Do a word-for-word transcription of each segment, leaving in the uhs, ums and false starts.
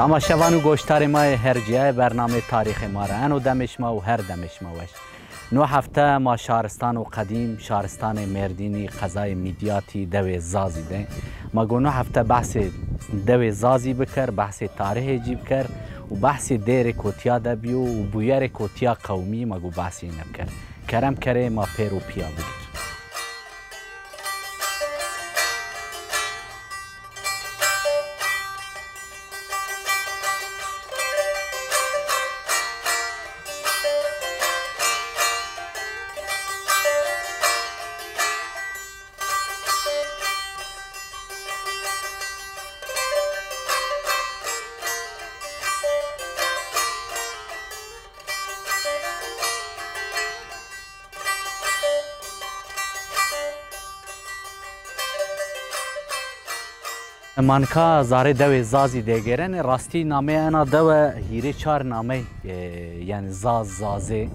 Ama şevan û goştarê ma yê her cîyayê bernameyê tarîxê ma ra eno demê şima û her demê şima weş. No hefte ma şaristano qedîm, şaristanê Mêrdînî, qezayê Mîdyatî, dewê Zazî de. Ma go no hefte behsê dewê Zazî biker, behsê tarîxê cî biker û behsê dêrê ko tîya de bîyo û bûyerê ko tîya qewimî ma go behsê îne biker. Kerem kerê ma pêro pîya bigir. Ma nika zarê dewê Zazî dêgêrenê. Rastî nameyê ena dewe hîrê çar namey, e, yanî Zaz, Zazê,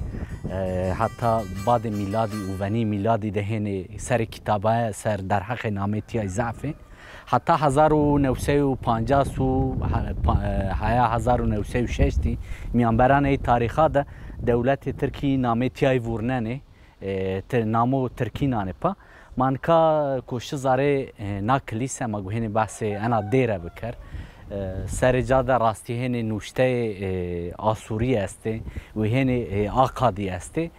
e, heta badê mîladî û venî mîladî de hênê serê kîtabaye, ser derheqê nameyê tîya zaf ê. Heta hezar û new sey û pancas û ha-, pa-, e, heya hezar û new sey û şeştî mîyanberanê ey tarîxa de dewletê tirkî namê tîyayî vurnenê, e, ti-, namo tirkî nanê pa. Ma nika ko şi zarê, e, na kilîse ma go hênê behsê ena dêre biker. E, serê ca de rastî hênê nuşteyê, e, Asûrî estê û hênê, e, Akadî estê.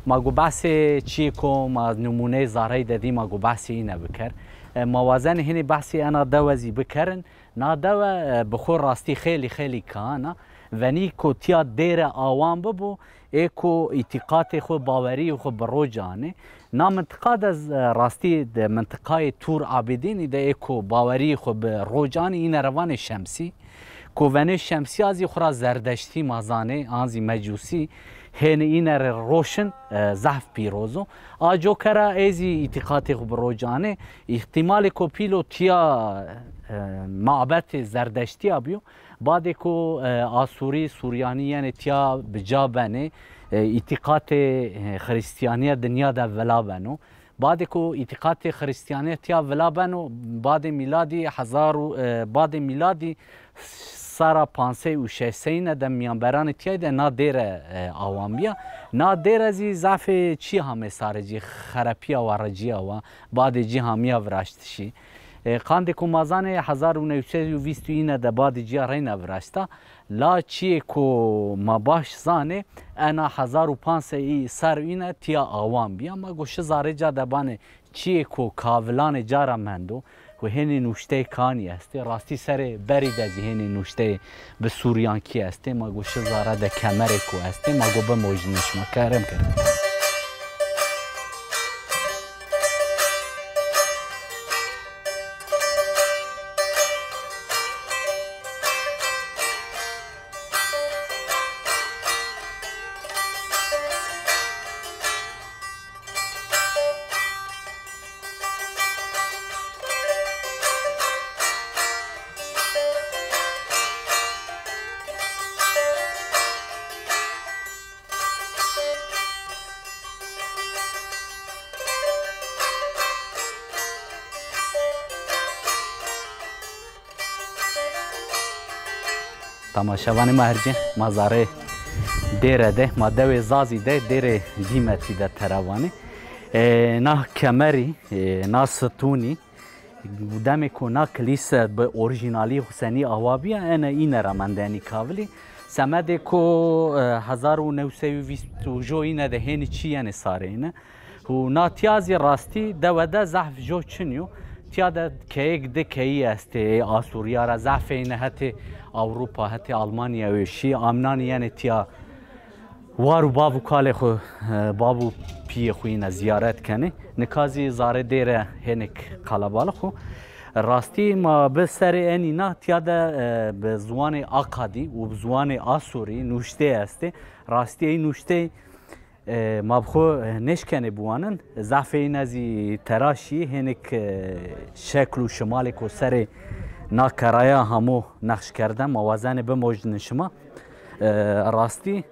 Ma go behsê çiyê ko ma nimûneyê zarey de dî ma go behsê îne biker. E, ma wazenê hênê behsê ena dewe zî bikerin. Na dewe, e, bi xo rastî xeylî xeylî kihan a. Venî ko tîya dêre awan bibo, ê ko îtîqatê xo, bawerîyê xo bi roc anê. Na mintiqa de z-, e, rastî de mintiqayê Tûr Abîdînî de ê ko bawerîyê xo bi roc anê, îne ra vanê Şemsî. Ko venê Şemsîya zî xwu ra Zerdeştî ma zanê, an zî Mecûsî, hênî îne rê roşin, e, zehf pîroz o. A coke ra ê zî îtîqatê xwu bi roc anê. Îhtîmalê ko pîl o tîya, e, mabetê Zerdeştîya bîyo. Badê ko, e, Asûrî, Suryanî yenê tîya bi ca benê, e, îtîqatê, e, Xirîstîyanîye dinya de vila beno. Badê ku îtîqatê Xirîstîyanîye tîya vila beno, badê mîladî hezar û, e, badê mîladî sera panc sey û şeş seyîne de mîyanberanê tîyayî de na dêre, e, awan bîya. Na dêre zî zafê çî hamê sarê cî, xerepîya wa, recîya wa, badê cî hamîya viraştişî. E, qandê ku ma zanê hezar û new sey û vîst û îne de badê cîya reyna viraşta. La çiyê ku ma baş zanê, ena hezar û panc sey ser îne tîya awan bîya. Ma go şi zarê ca de banê çiyê ku kavilanê ca ra mendo, ku hênê nuşteyê kanî estê. Rastî serê berî de zî hênê nuşteyê bi suryankî estê. Ma go şi zare de kemerê ku estê, ma go bimojnê şima. Kerem kerem. Tamaşevanê ma her cê, ma zarê dêre de, ma dewê Zazî de, dêrê Dîmetî de tera vanê. E, na kemerî, e, na stûnî, demê ku na kilîse bi orîjînalî xwu senî awa bîya, ene îne ra mendenî kavilî. Semedê ku, e, hezar û new sey û vîst û jo îne de hênî çî yenê sarê îne. Û na tîya zî rastî dewe de zehf jo çin yo. Tîya de keyêk di keyî estê, ê Asûrîya ra zehfê îne hetê Ewropa, hetê Almanya weşî, amnanî yenê tîya. War û bav û kalê xwu, e, bav û pîyê xwu yîne zîyaret kenê. Nika zî zarê dêre hênik qelebalix o. Rastî ma bi serê enî na tîya de, e, bi ziwanê Akadî û bi ziwanê Asûrî nuşteyê estê. Rastî ey nuşteyê, e, ma bi xwu, e, nêşkenê biwanin. Zafê îne zî tera şî, hênik, e, şekl û şimalêko serê na keraya hamo nexş kerde. Ma wazenê bimojnin şima. E, rastî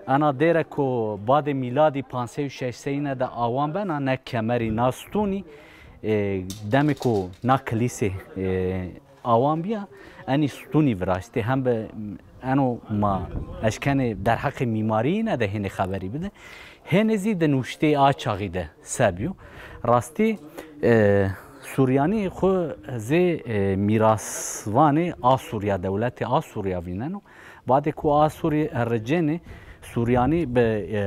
Ena dêre ku badê mîladî panc sey û şeş seyîne de awan bena, ne kemerî, na stûnî, e, demê ku na kilîsê, e, awan bîya, Enî stûnî viraştê, hem bi eno ma eşkenê derheqê mîmarî yîne de hênê xeberî bide. Hênê zî di nuşteyê a çaxî de se bîyo. Rastî, e, Suryanî xwu zê, e, mîrasvanê Asûrya, dewletê Asûrya vîneno. Badê ku Asûrî ricênê, Suryanî bi, e,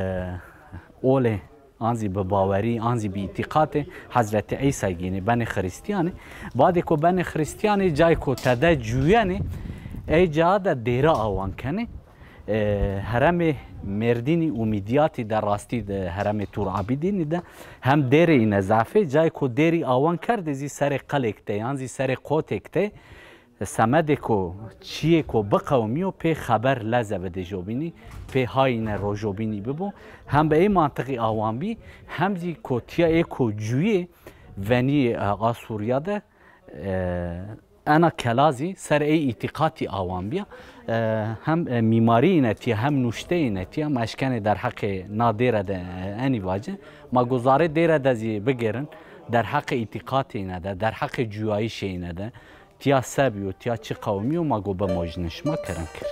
olê an zî bi bawerî, an zî bi îtîqatê Hezretî Îsay gînê, benê Xirîstîyanê. Badê ku benê Xirîstîyanê, cayê ku tede cuyenê, ey ca de dêra awan kenê. E, heremê Mêrdînî û Mîdyatî de, rastî de heremê Tûr Abîdînî de hem dêrê îne zafê, cayê ku dêrî awan kerdê zî serê qelêk de yan zî serê qotêk de, semedê ku çiyê ku biqewimîyo pê xeber leze bidê jobînî, pê hayîne rojobînî bibo. Hem bi ey mantiqî awan bî, hem zî ku tiya ê ku cuyê venîyê, e, Asûrya de, e, ena kela zî ser ey îtîqatî awan bîya. E, hem, e, mîmarî yîne tiya, hem nuşte yîne tiya. Ma eşkenê derheqê na dêre de, e, enî vacin. Ma go zarê dêre de zî bigêrin, derheqê îtîqatê yîne de, derheqê cuyayîşê yîne de, tiya se bîyo, tiya çi qewimîyo, ma go bimojnin şima, kerem kir.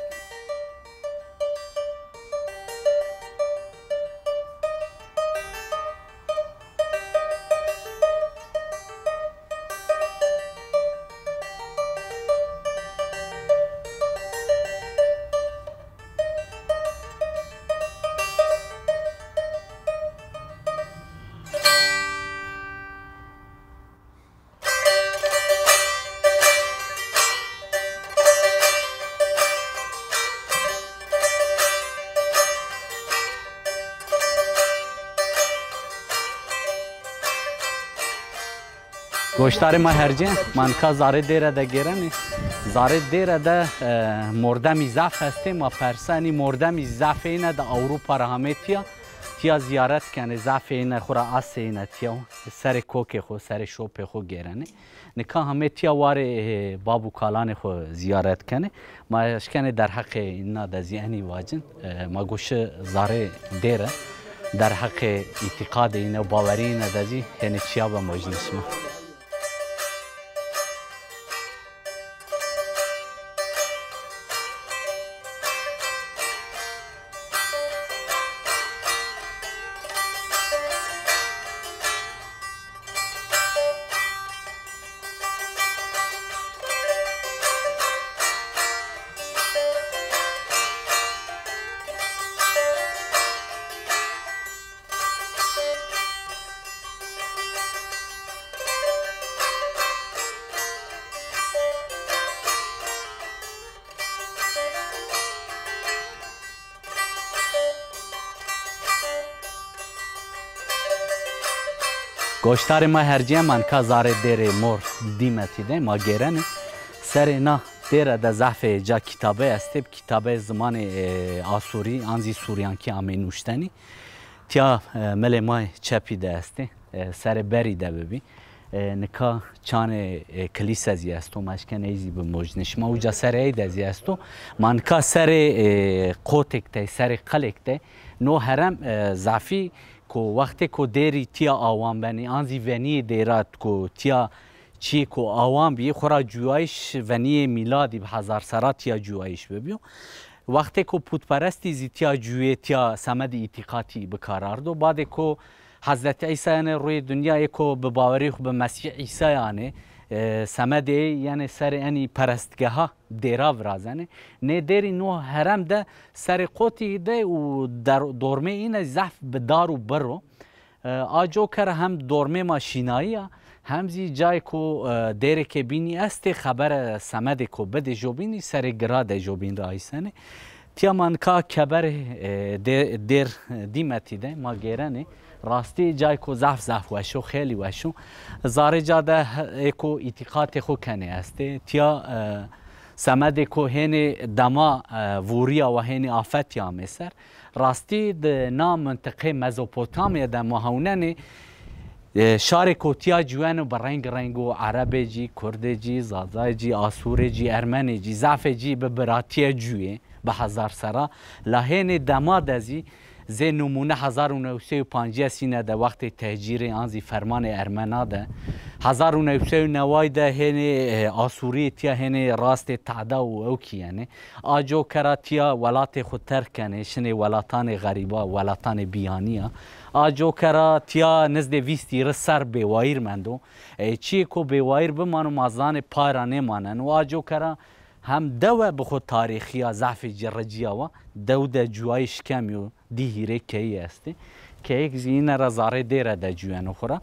Goştarê ma hercê, ma nika zarê dêre de gêrenê. Zarê dêre de, e, mordemî zaf estê, ma persenî mordemî zafê îne de Ewropa ra hamê tiya. Tiya zîyaret kenê, zafê îne xwu ra asê îne tiya. Serê kokê xwu, serê şopê xwu gêrenê. Nika hamê tiya warê, e, bab û kalanê xwu zîyaret kenê. Ma eşkenê derheqê îna de zî enî vacin. E, ma go şi zarê dêre, derheqê îtîqadê îne û bawerî îne de zî hênê çiya bimojnê şima. Goştarê ma hercîye, ma nika zarê dêrê mor Dîmetî de ma gêrenê. Serê na dêre de zafê ca kîtabe estê, kîtabe zimanê, e, Asûrî an zî Suryankî amê nuştenî. Tiya, e, milê ma çepî de estê, e, serê berî de bibî. E, nika çanê, e, kilîse zî esto, ma eşkenê ey zî bimojnê şima. Uca serê ey de zî esto. Ma nika serê, e, qotêk de, serê qelêk de. No herem, e, zafî ku wextê ku dêrî tiya awan benî, an zî venîyê dêra ku tiya çîyê ku awan bî, xwu ra cuyayîş venîyê mîladî bi hezar serra tiya cuyayîş bibîyo. Wextê ku putperestî zî tiya cuyê, tiya semedê îtîqatî bi kar ardo. Badê ku Hezretî Îsa yenê rûyê dinya, ê ku bi bawerî xwu bi Mesîh Îsa yanê, e, semedê ey yenê serê enî perestgeha dêra virazenê. Nê dêrî no herem de serê qotî de û der-, dormê îne zaf bi dar û bir o. E, a coke ra hem dormê ma şînayî ya, hem zî cayê ku, e, dêrêkê bînî estê, xebere semedê ku bidê jobînî serê gira de jobîn ra aysenê. Tiya ma nika keberê, e, dê-, dêr, e, Dîmetî de ma gêrenê. Rastî cayê ku zaf zaf weş o, xeylî weş o. Zarê ca de he-, ê ku îtîqatê xwu kenê estê. Tiya, e, semedê ku hênê dema, e, vûrîya wa hênê afetî amê ser. Rastî di na mintiqê Mezopotamya de ma hewnenê, e, şarê ku tiya cuweno bi reng reng o, Erebê cî, Kurdê cî, Zazayê cî, Asûrê cî, Ermenê cî, zafê cî bi biratîye cuyê, bi hezar serra. La hênê dema de zî Zê nimûne hezar û new sey û pancîya sîne de wextê tehcîrê an zî fermanê Ermena de, hezar û new sey û neway de hênê, e, Asûrî tiya hênê rastê teda û ewkî yenê. A coke ra tiya welatê xwu terk kenê, şinê welatanê xerîba, welatanê bîyanî ya. A coke ra tiya nizdê vîst hîris serr bêwayîr mendo. E, çiyê ko bêwayîr bimano ma zanê pay ra nêmaneno. A coke ra hem dewe bi xwu tarîxî ya zafê ci ricîya wa, dew de cuwayîş kemî yo, dî hîrê keyî estê. Keyêk zî îne ra zarê dêre de cuweno xwu ra.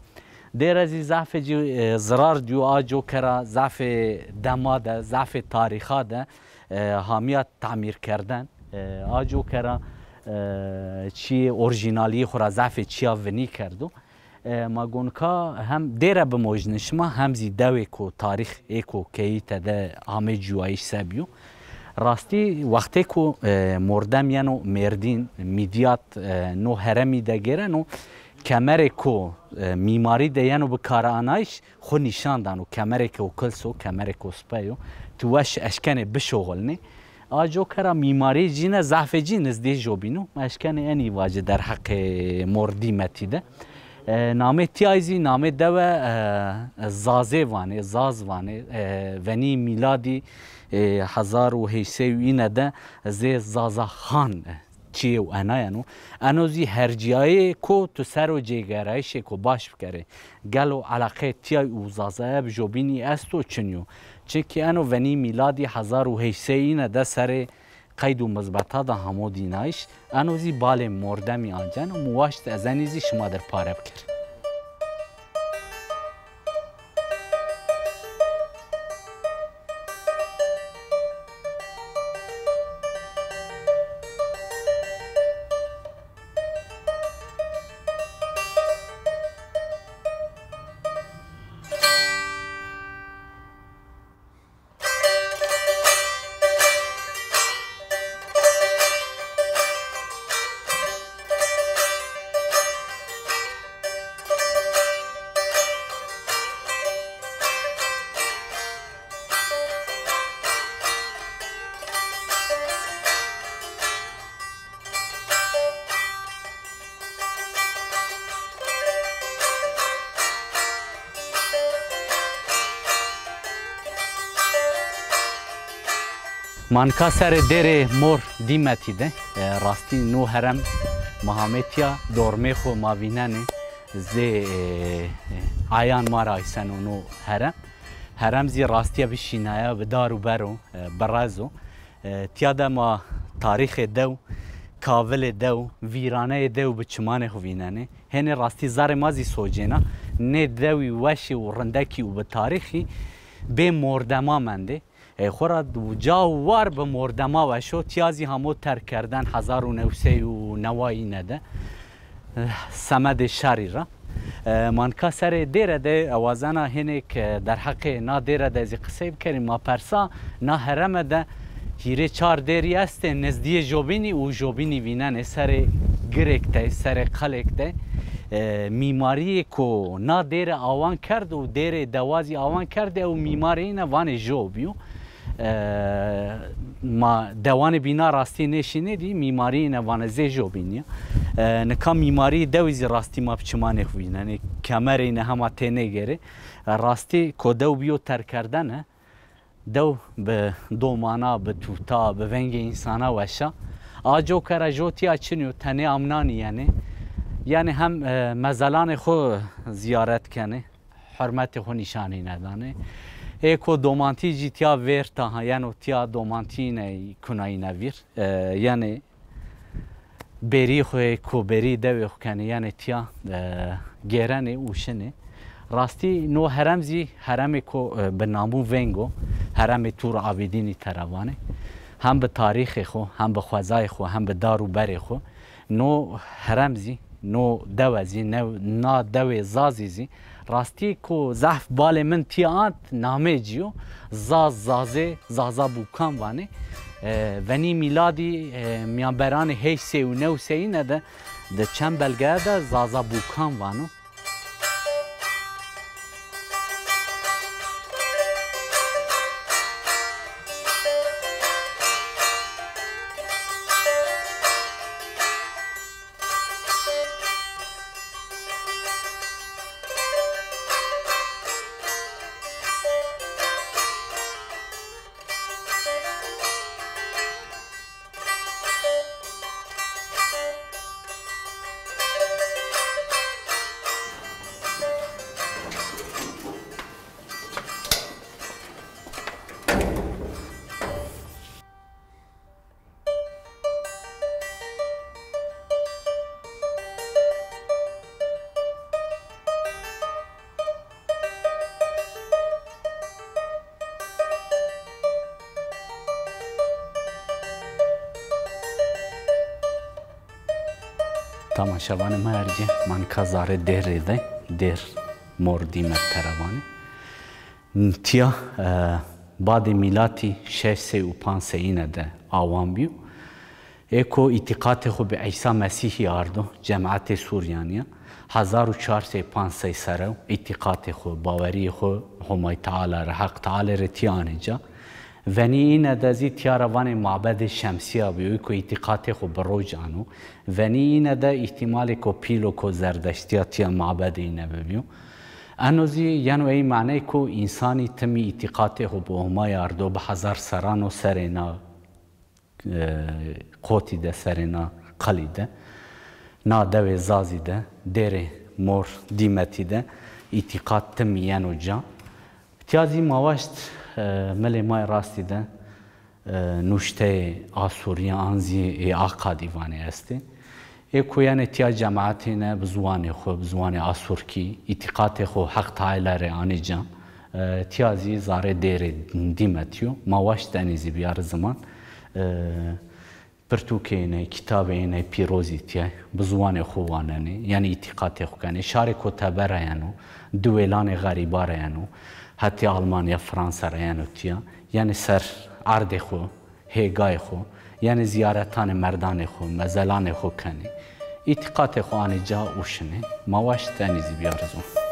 Dêre zî zafê ci, e, zirar dîyo, a coke ra zafê dema de, zafê tarîxa de, e, hamîya tamîrkerden. E, a coke ra, e, çiyê orjînalîyê xwu ra zafê çiya vinî kerdo. E, ma go nika hem dêre bimojnê şima, hem zî dewêko tarîx êko keyî tede amê cuwayîş se bîyo. Rastî wextêko, e, mordem yeno Mêrdîn, Mîdyat, e, no heremî de gêreno, kemerêko, e, mîmarî de yeno bikaranayîş, xwu nîşan dano. Kemerêko kilis o, kemerêko sipe yo. Tu weş eşkenê bişoxilnê. A coke ra mîmarî cîne zafê cî nizdî jobîn o. Ma eşkenê enî vacî derheqê mor dîmetî de. E, namê tîyayî zî namê dewe, e, Zazê vanê, Zaz vanê. E, venî mîladî, e, hezar û heyşt sey û îne de zê Zaza Xan, e, çiyê û ena yeno. Eno zî hercîyayê ko tu ser o cêgerayîşêko baş bikerê. Gelo eleqeyê tîyay û Zazaye bi jobînî esto çin yo? Çimkî eno venî mîladî hezar û heyşt sey îne de serê qeyd û mizbeta de hamo dînayîş, eno zî balê mordemî anceno. Mi waşt ez enî zî şima dir pare biker. Ma nika serê dêrê mor dîmetî de, e, rastî no herem ma hamê tîya dormê xwu ma vînenê zê, e, e, ayan ma ra ayseno no herem. Herem zî rastîye bi şînaya, bi dar û ber o, e, bi rez o. E, tîya de ma tarîxê dew, kavilê dew, vîraneyê dew bi çimanê xwu vînenê. Hênê rastî zarê ma zî socêna. Nê dewî weşî û rindekî û bi tarîxî bê mordema mendê. E, xora ca û war bi mordema weş o. Tîya zî hamo terk kerden hezar û new sey û neway îne de. E, semedê şerî ra. E, ma nika serê dêre de ewazena hênêk derheqê na dêre de zî qisey bikerî. Ma persa na hereme de hîrê çar dêrî estê, nizdîyê jobînî û jobînî vînenê. Serê girêk de, serê qelêk de, e, mîmarîyê ku na dêre awan kerd û dêrê dewa zî awan kerdê, ew mîmarê îne vanê jobî yo. E, ma dewanê bîna rastî nêşînê dî, mîmarî îne vanê zê jobînî ya. E, nika mîmarî dewî zî rastî ma bi çimanê xwu vînenê. Kemerê îne hema tênêgêrê. E, rastî ko dew bîyo terkkerdene, dew bi domana, bi tuta, bi vengê însana weş a. A coke ra jotîya çinî yo, tenê amnanî yenê. Yanî hem, e, mezelanê xwu zîyaret kenê. Hurmetê xwu nîşanî nedanê. Ê ko domantî jî tîya vêrta ha, yeno tîya domantî ne kunayîne vîr. E, yanî bêrî xwu ê ko bêrî dewê xwu kenê, yanî tîya, e, gêrenê û şinê. Rastî no herem zî heremê ko, e, bi namû veng o, heremê Tûr Abîdînî tera vanê. Hem bi tarîxê xwu, hem bi xwezayê xwu, hem bi dar û berê xwu. No herem zî, no dewe zî, ne-, na dewê Zazî zî, rastî ku zehf balê min tîya ant, namê ci yo, Zaz, Zazê, Zaza Bûkan vanê. E, venî mîladî, e, mîyanberanê heyşt sey û new sey îne de, di çend belgeye de Zaza Bûkan vano. Tamaşevanê ma ercî, ma nika zerê Dêrê de, Dêr Mor Dîmet tera vanê. Tiya, e, badê mîlatî şeş sey û panc seyîne de awan bîyo. Ê ko îtîqatê xo bi Îsa Mesîhî ardo, cematê Suryanî ya, hezar û çar sey panc sey serew îtîqatê xo, bawerîyê xo Homayî Teala rê, Heq Tealê rê tiya anê ca. Venî îne de zî tiya ra vanê Mabedê Şemsîya bîyo, ê ko îtîqatê xo bi roc ano. Venî îne de îhtîmalê ko pîl o ko zerdeştîya tiya mabedê îne bibîyo. Eno zî yeno ey maney ko însanî timî îtîqatê xo bi Homayî ardo, bi hezar serran o serê na, e, qotî de, serê na qilî de, na dewê Zazî de, Dêrê Mor Dîmetî de îtîqat timî yeno ca. Tiya zî ma waşt, e, milê ma yê rastî de, e, nuşteyê Asurî an zî ê Akadî vanê estê. Ê ko yenê tiya cematêne bi ziwanê xo, bi ziwanê Asurkî, îtîqatê xo Heq Teala rê anê ca. E, tiya zî zerê Dêrê Dîmetî yo. Ma waşt enê zî biyarê ziman. E, Pirtûkê ênê, kitabê ênê pîrozî tîya, bi ziwanê xo wanenê, yanî îtîqatê xo kenê. Şarê ko tebera yeno, diwêlanê xerîba ra yeno, hetê Almanya, Fransa ra yeno tîya, yanî ser erdê xo, hêgayê xo, yanî zîyaretanê merdanê xo, mezelanê xo kenê. Îtîqatê xo anê ca û şinê. Ma waşt enê zî biyarê ziwan.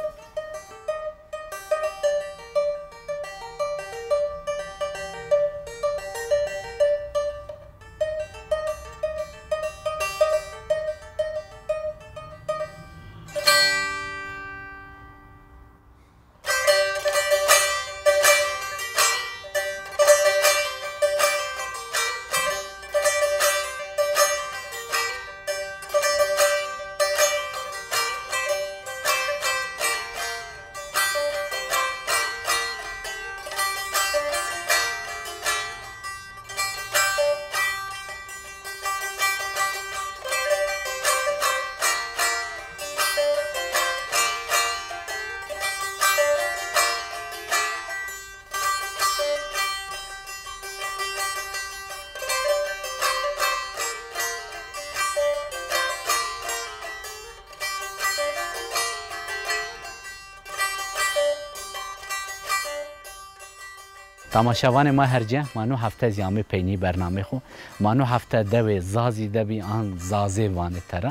Tamaşevanê ma herce, ma no hefte zî amê peynî bernamê xo. Ma no hefte dewê Zazî de bî, an Zazê vanê tera.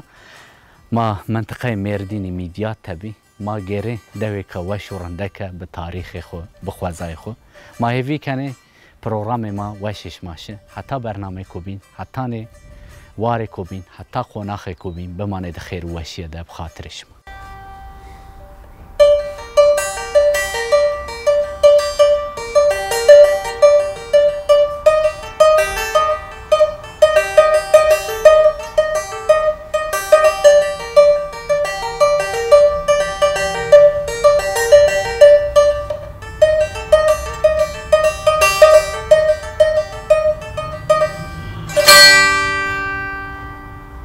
Ma mentiqayê Mêrdînî, Mîdyat de bî. Ma gêrê dewêka weş û rindeke bi tarîxê xo, bi xwezayê xo. Ma hêvî kenê programê ma weşê şima şi. Heta bernameyêko bîn, hetanê warêko bîn, heta qonaxêko bîn, bimanê di xêr û weşîye de bi xatirê şima.